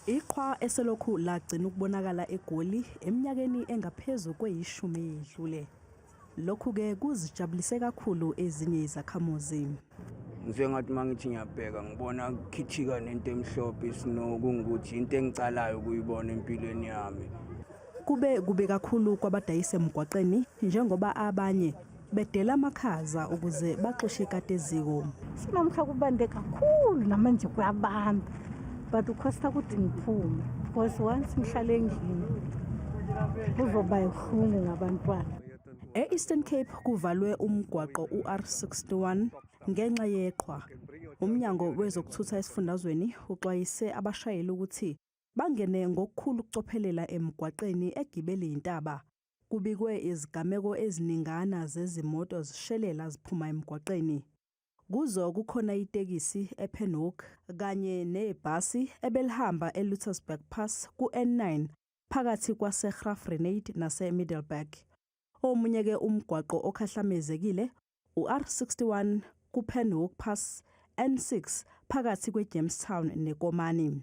Iqhwa eselokhu lagcina ukubonakala eGoli eminyakeni engaphezu kweyishumi eyedlule. Lokhu-ke kuzijabulise kakhulu ezinye izakhamuzi. Ngisengathi uma ngithi ngiyabheka ngibona kukhithika nento emhlophe isnow kungukuthi into engicalayo ukuyibona empilweni yami. Kube kubi kakhulu kwabadayisa emgwaqeni njengoba abanye bedela amakhaza ukuze baxoshe ikati eziko. Sinamhla kubande kakhulu namanje kuyabanda but ukhosta ukuthi ngiphume because once ngihlale endlini kuzoba buhlungu ngabantwana. E-Eastern Cape kuvalwe umgwaqo u-R61 ngenxa yeqhwa. Umnyango wezokuthutha esifundazweni uxwayise abashayeli ukuthi bangene ngokukhulu ukucophelela emgwaqeni egibele intaba. Kubikwe izigameko eziningana zezimoto zishelela ziphuma emgwaqeni. Kuzo kukhona itekisi ePenhoek kanye nebhasi ebelihamba eLutersburg Pass ku-N9 phakathi kwaseGraaff-Reinet naseMiddelburg. Omunye-ke umgwaqo okhahlamezekile u-R61 kuPenhoek Pass N6 phakathi kweJamestown neKomani.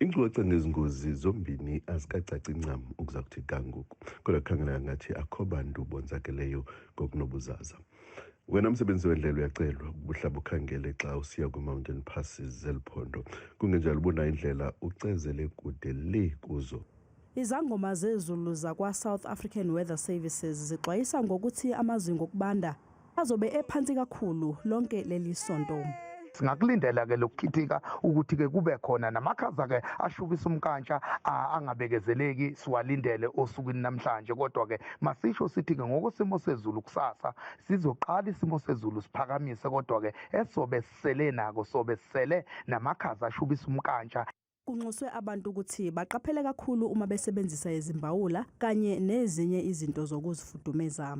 Iinkcukacha ngezingozi zombini azikacaci ncam ukuza kuthi ga ngoku, kodwa kukhangeleka ngathi akho bantu bonzakeleyo ngokunobuzaza. Wena msebenzi wendlela uyacelwa ukuba uhlabe ukhangele xa usiya kwi-mountain passes zeli phondo, kungenjalo ubona indlela ucezele kude le kuzo. Izangoma zezulu zakwa-South African Weather Services zixwayisa ngokuthi amazinga okubanda azobe ephansi kakhulu lonke leli sonto. Singakulindela ke lokukhithika ukuthi ke kube khona namakhaza ke ashubisa umkantsha angabekezeleki siwalindele osukwini namhlanje, kodwa ke masisho sithi ke ngokwesimo sezulu kusasa sizoqala isimo sezulu siphakamise, kodwa ke esobe sisele nako sobe sisele namakhaza ashubisa umkantsha. Kunxuswe abantu ukuthi baqaphele kakhulu uma besebenzisa izimbawula kanye nezinye izinto zokuzifudumeza.